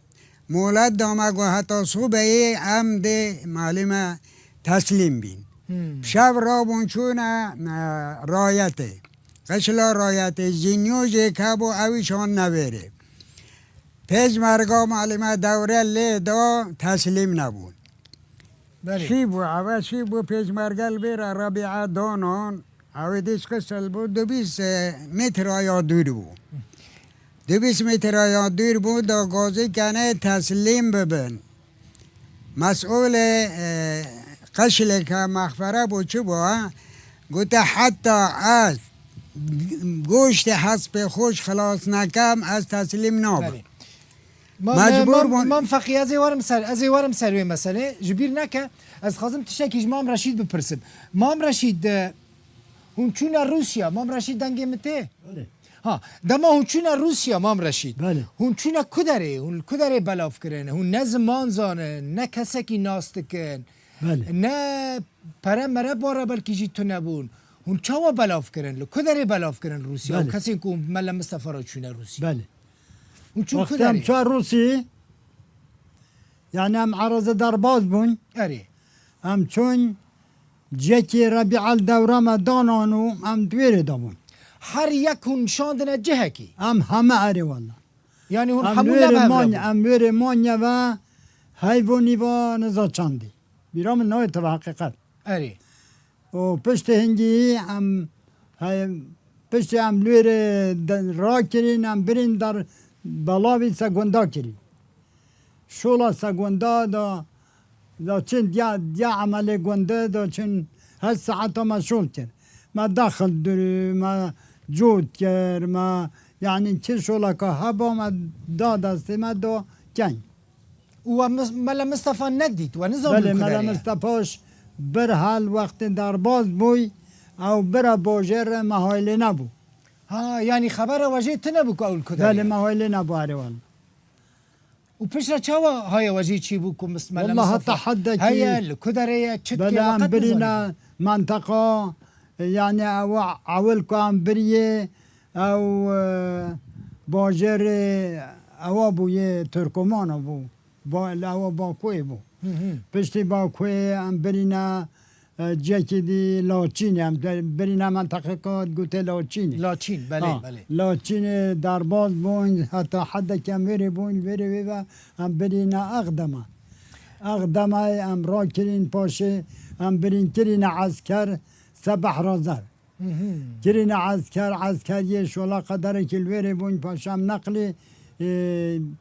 molet da me, got, heta sobeyê em dê malî me teslîm bîn. Hmm. Şev rabûn çûne, e, rayetê. Qeçila rayetê, Zînyo jê kebû, ew îş han nevêrê. Pêşmerga malî me dewre lê da, teslîm nebûn. Belê. Şî bû, eve şî bû, pêşmerge li vêre Rebîe danan, ew ê dîş qisel bû, du bîst metre ya dûr bû. Du bîst metre ya dûr bû, da gazî kenê teslîm bibin. Mesûlê, e, qeşlê ke mexfere bû, çi bû, ha? Gote, heta ez goştê hespê xwe ji xilas nekem, ez teslîm nabim. Belê. Ma-, Mecbûr ma-, bûn. Mam Feqî, ez ê werim ser, ez ê werim ser wê meselê. Ji bîr neke, ez dixwazim tiştekî ji Mam Reşîd bipirsim. Mam Reşîd, e, hûn çûne Rûsya? Mam Reşîd, dengê min tê? Belê. Ha, dema hûn çûne Rûsya, Mam Reşîd, Belê. hûn çûne ku derê? Hûn li ku derê belav kirin? Hûn ne ziman zanin, ne kesekî nas dikin, Belê. ne pere mere bare belkî jî tune bûn. Hûn çawa belav kirin? Li ku derê belav kirin Rûsya? Û Belê. kesên ku Mele Mistefa re çûne Rûsya? Belê. Hûn çûn ku Wextê em derê? çû Rûsî, yani em ereze derbaz bûn. Erê. Em çûn cihekî Rebîel dewra me danan û em di wêrê de bûn. Her yek hûn nişandine cihekî? Em heme erê wela. Yani hûn Em hemû wêrê nebe hev manya, rebûn? em wêrê manya ve heyv û nîva niza çandî. Bîra min nayê teva heqîqet. Erê. Û piştî hingî em, hey, piştî em li wêrê de-, rakirîn, em birîn der belavî Segunda kirîn. Şola Segunda da, da çin diya, diya emelê gunde da çin her saeta me şol kir. Me daxil dûrî, me cot kir, me, yanî çi şoleka heba me da destê me da keng. Û we Mis-, Mele Mistefa nedît, we nizanî Belê, li ku Mele derê ye? Mistefa ji bir hel wextê derbaz bûy, ew bira bajêr re me haylê nebû. Ha, yanî xebera we jê tune bû ku ew li ku derê Belê, ye? me haylê nebû erê wela. Û piştre çawa haya we jê çêbû ku Mis-, Mele Wela Mistefa heta heddekî heye, li ku derê ye, çi dike, Belê, we em qet birîne nizanî. menteqa, yanî ew ewil ku em biriyê, ew, e, bajêrê ewa bû, yê Tirkomana bû. Ba-, li ewa Bakoyê bû. Hı hı. Piştî Bakoyê em birîne, e, cihekî dî Laçînê, em de-, birîne menteqeka digotê Laçînê. Laçîn, belê, Ha, belê. Laçînê derbaz bûn, heta hedekî em wêrê bûn, wêrê wê ve em birîne Exdema. Exdemay em rakirîn paşê, em birîn kirîne esker Sebeh Razer. Hı hı. Kirîne esker, eskeriyê şola qederekî li wêrê bûn, paşam neqlî, e,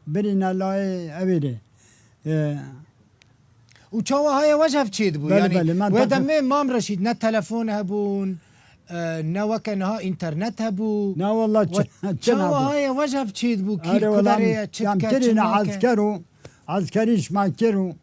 birîne layê ewêrê. E, Û çawa haya we ji hev çêdibû? Belê, Yanî belê, me wê deqe- demê Mam Reşîd ne telefon hebûn, e, ne weke niha înternet hebû. Na wallah, We çi, çi çawa hebû? Haye we ji hev çêdibû, kîr Erê, ku wellah, derê ye, çi em dike, çi kirîne nake? Esker û eskerî ji me kir û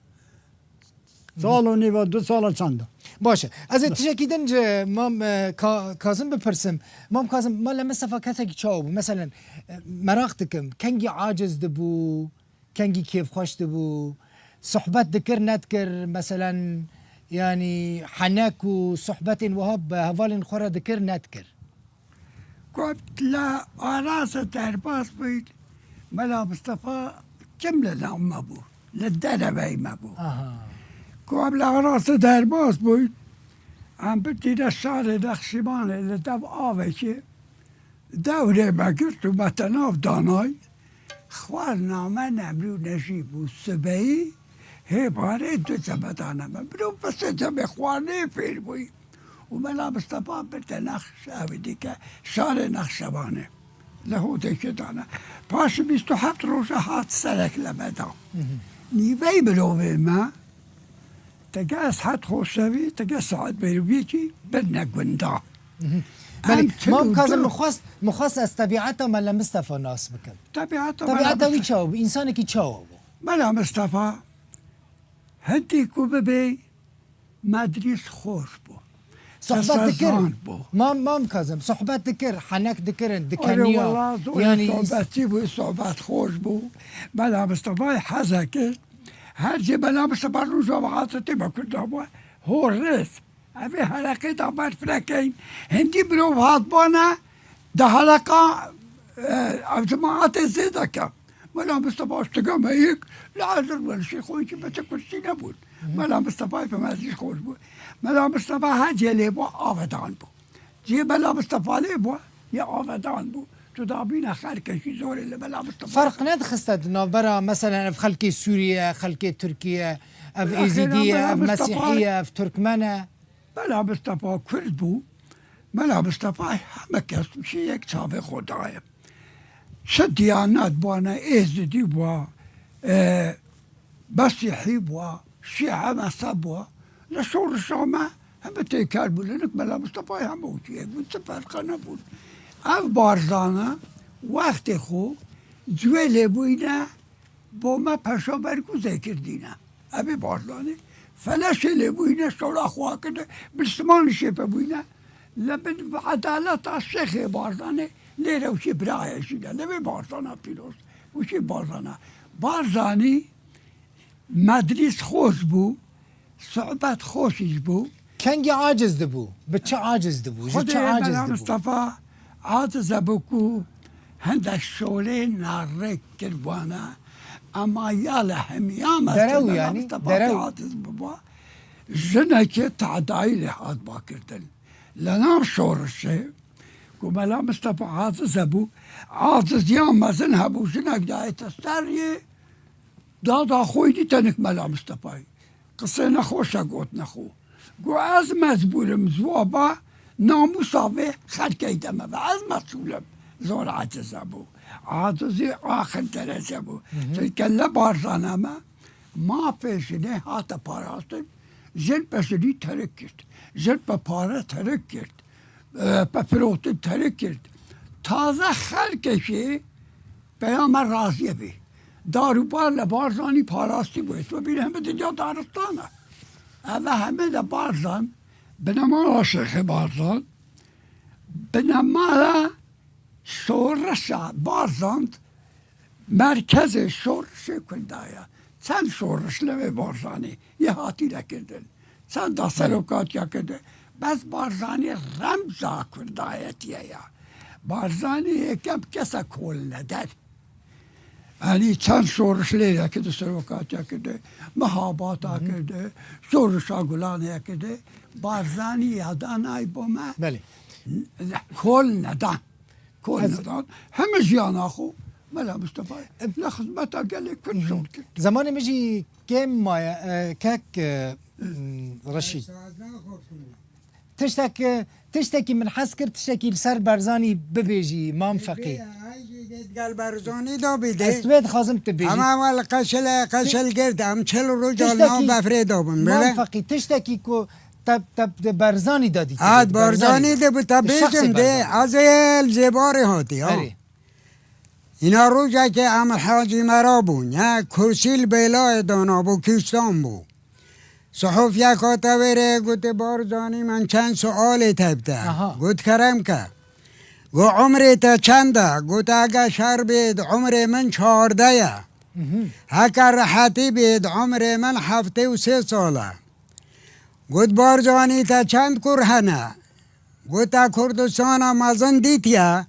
sal û nîva, du sala çanda. Baş e. Ez ê tiştekî din ji Mam, e, Ka-, Kazim bipirsim. Mam Kazim, Mala Mistefa kesekî çawa bû? Meselen, e, meraq dikim, kengî aciz dibû, kengî kêfxweş dibû, sohbet dikir nedikir, meselen, yanî henek û sohbetên wiha bi hevalên xwe re dikir nedikir? Got, li Arazê derbas bûyn, Mela Mistefa kim li nav me bû, li dereveyî me bû. Aha. Ku em li Arazê derbas bûyn, em birtîne şarê Nexşîbanê li dev avekê dewrê me girt û me te nav danay. Xwarina me nemrû nejî bû. Sibehî hêbarê du ceme dane me. Mirov bi sê cemê xwarinê fêr bûyî. Û Mela Mistefa birte Nexş-, ew ê dike, şarê Nexşebanê. Li Hodekê dane. Paşê bîst û heft roja hat serek li me da. Nîvey mirovê me, tege Eshed Xoşewî, tege Seîd Bêrûbîkî birine gunda. Belê, Em çil Mam û Kazim, du- min xwest, min xwest ez tebiata Mela Mistefa nas bikim. Tebiata Mela Tebiata wî Mistefa. Çawa bû? Însanekî çawa bû? Mela Mistefa hindî ku bibê, Medrîs xweş bû. Sohbet dikir. Mam, Mam Kazim, sohbet dikir, henek dikirin, dikeniya. Erê wela, zor yanî sohbetçî bû, sohbet xweş bû. Mela Mistefayê heze kir. Her cê Mela Mistefa Rojava Hazretê me Kurda bû. Hor rêz. Evê heleqê da berf nekeyn. Hindî mirov hatbana, di heleqa, e, ev cemaatê zêde ke. Mela Mistefa ştiga me yek, li Erdir welişê xwe yekî bete kursî nebûn. Mela Mistefayê bi mezî xweş bû. Mela Mistefa her cê lê bû, avedan bû. Cê Mela Mistefa lê bû, ya avedan bû. Tu dabîne xelkekî zorê li Mela Mistefa. Ferq nedixiste di navbera, meselen, ev xelkê Sûriye, xelkê Tirkiye, ev Êzîdî ye, ev Mesîhî ye, ev Tirkmen e. Mela Mistefa Kurd bû. Mela Mistefayê heme kes û şî yek çavê xwe daye. Çi diyanet bûne, Êzidî bû, e, Mesîhî bû, Şîe mezheb bû. Li şorişa me heme têker bû. Li nik Mela Mistefayê heme wekî yek bûn, çi ferqe nebûn. Ev Barzana wextê xwe cihê lêbûyîne bo me peşa bergûzê kirdîne. Evê Barzanî feleşê lê bûyîne, şola xwe kirine, bi simanî şêpe bûyîne. Li bin edaleta Şêxê Barzanê lê rewşê birayê jî ne. Li vê Barzana pîroz, wişî Barzana. Barzanî medrîs xweş bû, sohbet xweş jî bû. Kengî aciz dibû. Bi çi aciz dibû? Ji çi Xwedê aciz Mela dibû? Mistefa aciz hebû ku hindek şolê narêk kiribûna, ema ya li hemiya me Derew Mela yanî, Mistefa derew. Aciz bibû. Jinekê tedayî lê hatba kirdin. Li nav şorişê ku Mela Mistefa aciz hebû, aciziya mezin hebû, jinek dayête ser yê, dada xwe dî tenik Mela Mistefayê. Qisê nexweş e gotine xwe. Got, ez mecbûr im ziwaba namûsa vê xelkê de me ve. Ez mesûl im. Zor aciz hebû. Acizî axir derece bû. Çunke li Barzana me mafê jinê hate parastin. Jin bi jinî terik girt. Jin bi pare terik girt. E, bi firotin terik girt. Taze xelkekê Peyama raziyê bî. Dar û bar li Barzanî parastî bû. Tu bîne hemî dinya daristan e. Eve hemî li Barzan, binemala Şêxê Barzan, binemala şorişa Barzan, merkezê şorişê Kurda ye. Çend şoriş li vê Barzanî yê hatîne kirdin. Çenda serokatiya kirdi. Bes Barzanî remza kurdayetiye ya. Barzanî yekem kesa kolneder. Yanî çend şoriş lê ya kirdi, serokatiya kirdi. Mihabata kirdi. Şorişa Gulanê ya kirdi. Barzanî ya danay bo me. Belê. Kol nedan. Kol Ez- nedan. Heme jiyana xwe Mela Mistefayê li xizmeta gelê Kurd şor kir. Zemanê min jî kêm maye, e, kek, e, m, Reşîd. Tiştek, e, tiştekî min hez kir, tiştekî li ser Barzanî bibêjî, Mam Feqî. Gel Barzanî da bî de. Ez tu vê dixwazim tu bêjî. Ama wal qeşele, qeşel gird, em çil roja Tiştekî nav befrê da bin, Mam böyle. Feqî, tiştekî ku te, te, te Barzanî de dîtî. Ha, Barzanî de bi te bêjim de, ez ê li Zêbarê hatî, ha. Erê. Îna rojekê em Hacî Mera bûn, ya, kursî li bêlayê dana bû, kîştan bû. Sihufyek hate wêrê, gote, Barzanî, min çend sualê te bide. Aha. Got, kerem ke. Got, umrê te çend e? Got, ege şer bêt, umrê min çardeh ye. Mhm. Heke rehetî bêt, umrê min heftê û sê sal e. Got, Barzanî, te çend kur hene? Got, te Kurdistana mezin dîtiye?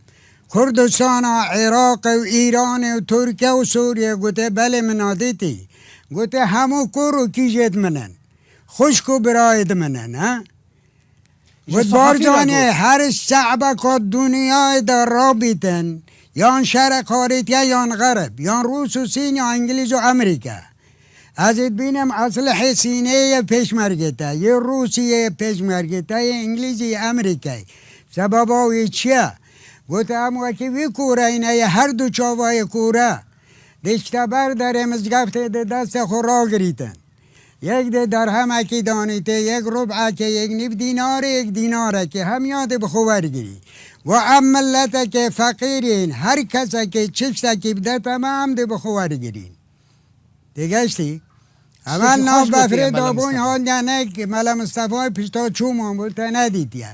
Kurdistana Iraqê û Îranê û Tirkiye û Sûriye? Gote, belê, min a dîtî. Gote, hemû kur û kîjêt min in. Xwişk û birayêt min in, he? Ji Got, Barzanî, her şe'beka dinyayê de rabîtin, yan şerq harîtiye, yan xerb, yan Rûs û Sîn, yan Îngilîz û Amerîke. Ez ê dibînim eslihê Sînê yê pêşmergê te, yê Rûsî yê pêşmergê te, yê Îngilîzî, yê Amerîkayê. Sebeba wî çi ye? Got, em wekî wî kûreyne, yê her du çavayê kûre. Dişte ber derê mizgeftê de destê xwe ragirîtin. Yek dê derhemekî danîtê, yek rub'ekê, yek nîv dînarê, yek dînarekê, hemiya dê bi xwe wergirî. Got, em miletekê feqîrîn, her kesekê çiştekî bidete me, em dê bi xwe wergirîn. Têgeştî? Hemen nav befrê dabûn, hatiye nek Mela Mistefayê pişta çûman bû, te nedîtiye.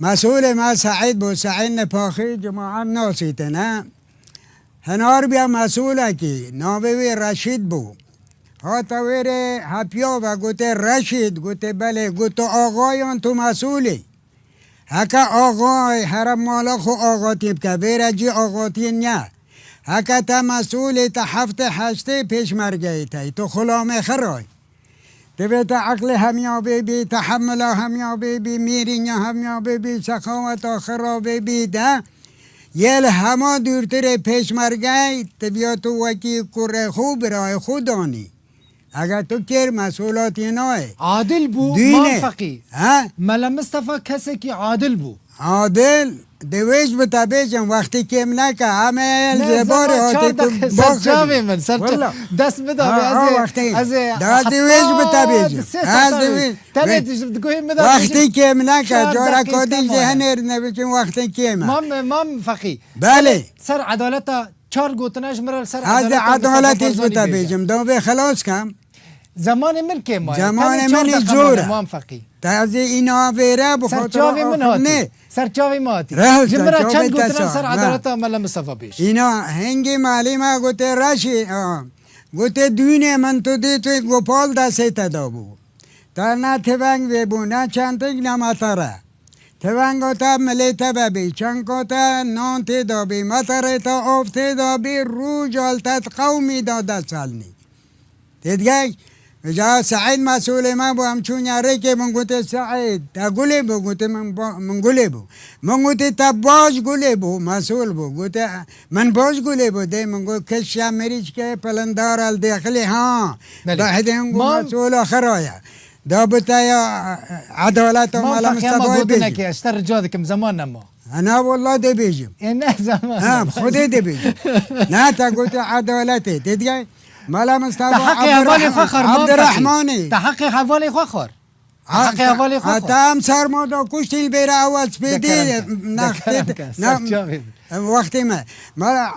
Mesûlê me Seîd bû, Seîd Nipaxî, cemaet nasîtine. Hinar biya mesûlekî, navê wê Reşîd bû. Hate wêrê hepiya ve, gote, Reşîd, gote, belê, got, tu axa yan tu mesûl î? Heke axayê here mala xwe axatî bike, vêre cî axatiyê niye. Heke te mesûl î, te heftê heştê pêşmergeyê te yî, tu xulamê xira yî. Divê te eqlê hemiya bêbî, tehemula hemiya bêbî, mîrînya hemiya bêbî, sexaweta xira bêbî de. Yê li hema dûrtirê pêşmergeyê, tu viya tu wekî kurê xwe, birayê xwe danî. Eger tu kêr mesûlatî nayê. Adil bû, Dînê. Mam Feqî. He? Mela Mistefa kesekî adil bû. Adil, dê wê ji bi te bêjim, wextî kêm neke, em ê Ne, Zêbarê zaman hatî çar ku deqe, ser çavê min, ser ça-, Walla. Dest bida Ha, be, ez ha, ê, wextî. Ez ê, Da dê wê ji bi te heta bêjim. Sê Ez saeta dê wê, wê, tenê wê. Di guhê min de Wextî bêjim, kêm neke, çar cara deqe kadî jî hene ne biçim wextê kêm e. Mam, Mam Feqî. Belê. Ser edaleta çar gotina ji min re li ser Ez ê edaleta Mistefa edaletê ji Barzanî bi te bêjim. bêjim. Da vê xelas kam. Zemanê min kêm e. Zemanê Tenê çar min deqe zor mane, e. Mam Feqî. Te ez ê îna vêre bi Ser xatir çavê min hatî. Ser çavê min hatî. Reh, Ji min re çend gotina ser edaleta Mela Mistefa bêj. Îna hingî malî me gote Reşî, a, gote dûnê min tu dî tu gopal destê te da bû. Te ne tiveng vê bû, ne çentik, ne metere. Tivenga te milê te vebî, çenka te nan tê da bî, meterê te av tê da bî, rûcal te di qewmî da dest helnî. Têdigeh, vêca Seîd mesûlê me bû, em çûn ya rêkê, min gotê, Seîd, te gulê bû? Gotê, min ba-, min gulê bû. Min gotê, te baş gulê bû, mesûl bû. Gotê, min baş gulê bû, dê min got, kişa mirîşkê pilindar el dêxilê ha. Belê. Behedên got, Mam- mesûla xira ye. Da bi te ya, e, edalet û Mam Mela Feqî, ama Mistefayê gotinekê, bêjim. Ez te rica dikim, zeman nema. Ana wallah dê bêjim. E, ne zeman Ha, nema. Xwedê dê bêjim. Na te gote edaletê. Tê diye Mela Mistefa Te heqê hevalê xwe xwar, Mam Feqî. Abdurrahmanî. Te heqê hevalê xwe xwar. Te heqê hevalê xwe xwar. Te em serma da kuştî li bêra ew spêdî Dekerem ke. Dekerem ke. Ser çavê. Wextê me. Mela,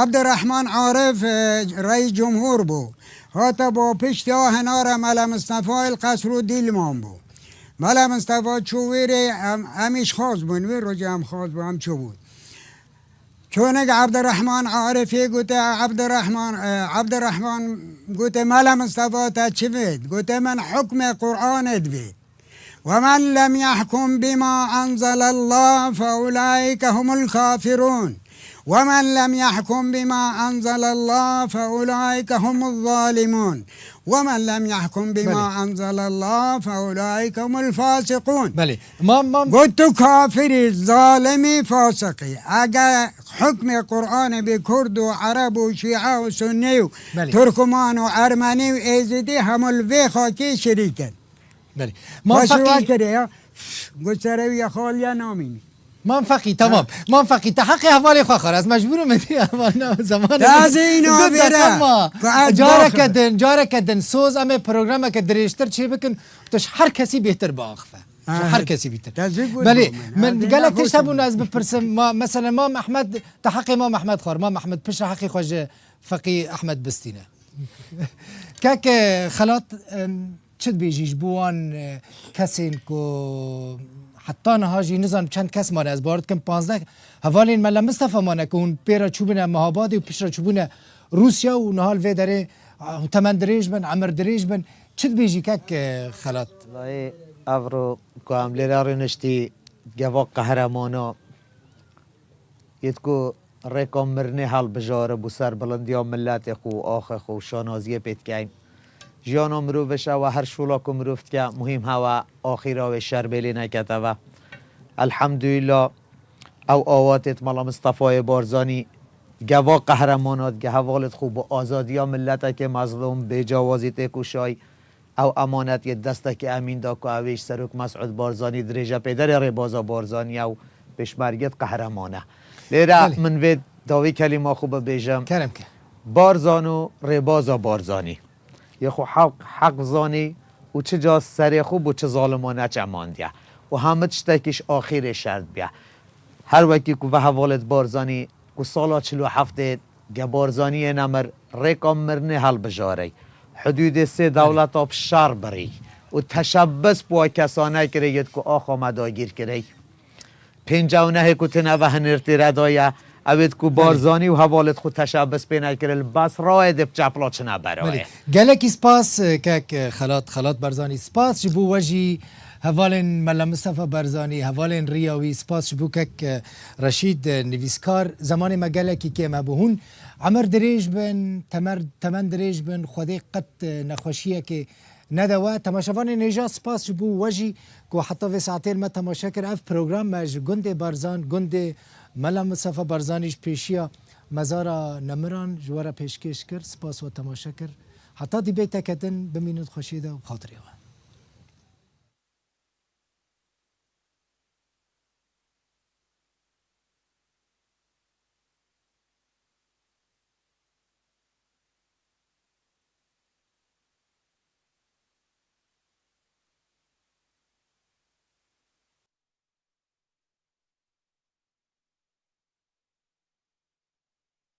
Abdurrahman Arif, e, reîs cumhur bû. Hate bo pişt ya hinare Mela Mistefayê li qesr û dîlman bû. Mela Mistefa çû wêrê, em, em îş xaz bûn, wê rojê em xaz bûn, em çû bûn. Çonik Abdurrahman Arifê gote, Abdurrahman, e, Abdurrahman gote, Mela Mistefa te çi vêt? Gote, min hukmê Qur'anê divêt. ومن لم يحكم بما أنزل الله فأولئك هم الكافرون. ومن لم يحكم بما أنزل الله فأولئك هم الظالمون. ومن لم يحكم بما Belê. أنزل الله فأولئك هم الفاسقون. Belê. Mam, mam. Got tu kafirî, zalimî, fasiqî. Eger hukmê Qur'anê bê Kurd û Ereb û Şîa û Sunnî û Belê. Turkman û Ermenî û Êzidî hemû li vê xakê şirîk in. Belê. Mam Feqî. Baş wa kiriye, got serê wî ya xaliye namînî. Mam Feqî, tamam. Mam Feqî, te heqê hevalê xwe xwar. Ez mecbûr im êdî heval ne, zemanê Tazeyî min. Du navêre. Deqe ma. Ku ez Careke baxim. din, careke din soz em ê programeke dirêjtir çê bikin. Tu ji her kesî bêhtir biaxife. Ji Ha, her kesî bêhtir. Te zê gur Belê, bû min. min Ha, gelek ne tişt hoş hebûn bû. ez bipirsim. Ma, mesela Mam Ehmed, te heqê Mam Ehmed xwar. Mam Ehmed piştre heqê xwe ji Feqî Ehmed bistîne. Kek, e, Xelat, em, çi dibêjî ji bo wan, e, kesên ku heta niha jî nizanim çend kes mane, ez bawer dikim panzdeh hevalên Mela Mistefa mane ku hûn pê re çûbûne Mehabadê û piştre çûbûne Rûsya û niha li vê derê, a, hûn temen dirêj bin, emir dirêj bin. Çi dibêjî kek, e, Xelat? Wellahî, evro ku em lê re rûniştî geva qehremana, yê ku rêka mirinê helbijaribû ser bilindiya miletê xwe û axê xwe û şanaziyê pê dikeyn. Jiyana mirov ji ew e, her şola ku mirov dike, muhîm hew e, axîra wê şer bê lê nekete ve. Elhemdulîla, ew awatê di Mela Mistefayê Barzanî, geva qehremana, dike hevalê xwe bi azadiya miletekê mezlûm, bê cawazî tê kuşay. Ew emanet yê destekê Emîn da ku ew ê ji Serok Mesûd Barzanî dirêje pêderê rêbaza Barzanî ye û pêşmergê qehreman e. Lêre Belê. min vê dawî kelîma xwe bibêjim. Kerem ke. Barzan û rêbaza Barzanî. Yê xwe heq, heq zanî û çi ca serê xwe bû çi zalimane çemandiye. Û hemî tiştekî ji axîrê şer dibiye. Her wekî ku ve hevalê di Barzanî ku sala çil û heftê ge Barzaniyê nemir, rêka mirinê helbijarey. Hudûdê sê dewleta bi şer birî û teşebbis bi wa kesane kirê yêt ku axa me dagîr kirey. Pênc ew nehê ku tune ve hinêr têre daye, ew êt ku Barzanî û hevalêt xwe teşebbis pê nekirê, li Basrayê dê bi çepla çine berayê. Belê. Gelekî spas, kek Xelat, Xelat Barzanî. Spas ji bo we jî hevalên Mela Mistefa Barzanî, hevalên riya wî, spas ji bo kek Reşîd, nivîskar. Zemanê me gelekî kêm hebû. Hûn emir dirêj bin, temer, temen dirêj bin, Xwedê qet nexweşiyekê nede we. Temaşevanên hêja, spas ji bo we jî ku heta vê saetê li me temaşe kir. Ev program me ji gundê Barzan, gundê Mela Mistefa Barzanî ji pêşiya mezara nemiran ji we re pêşkêş kir. Spas we temaşe kir. Heta dîbeyteke din bimînin xweşiyê de û xatirê we.